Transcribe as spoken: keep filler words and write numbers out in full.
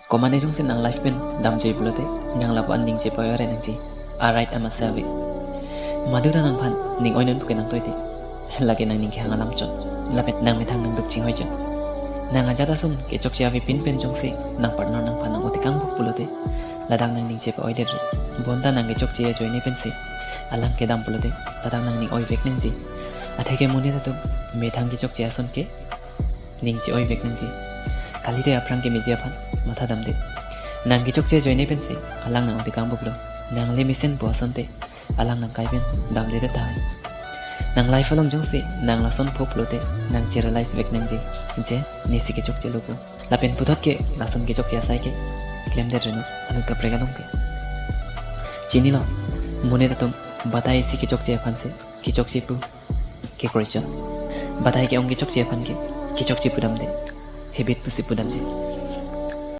Komatne jongsi nang life pen damjoi pulote, nang lapu-an ning chepoi-oi-re nangji. Arait amatsi ave. Maduta nangphan ning oi non puke nangtoite, lake nangning kehang alam chot. Lapen nang methang nangduk chinghoi chot. Nang ajat ason kechokche avepin pen jongsi nang partner nangphan nang-otekang buk pulote, ladak nangning chepoi-oidetri. Bonta nang kechokche ajoine pensi alang kedam pulote, ladak nangning oivek nangji. Atheke monit atum, methang kechokche ason ke ning che-oivek nangji. Kalite aphrang kemeji aphan matha damde. Nang kechokche ajoine pensi alang nang-otekang buklo. Nang le mesen pu asonte, alang nang kai pen damde tahai. Nang life along jongsi nang lason pho pulote, nang che-realize vek nangji, je nesi kechokchelo pu. Lapen puthot ke lason kechokche asai ke klemdet reno, anut kaprek along ke. Chinilo, monit atum, batai isi kechokche aphansi kechokche pu kekroi chot. Batai ke-ong kechokche aphan ke kechokche pudamde, habit pusi pudamji.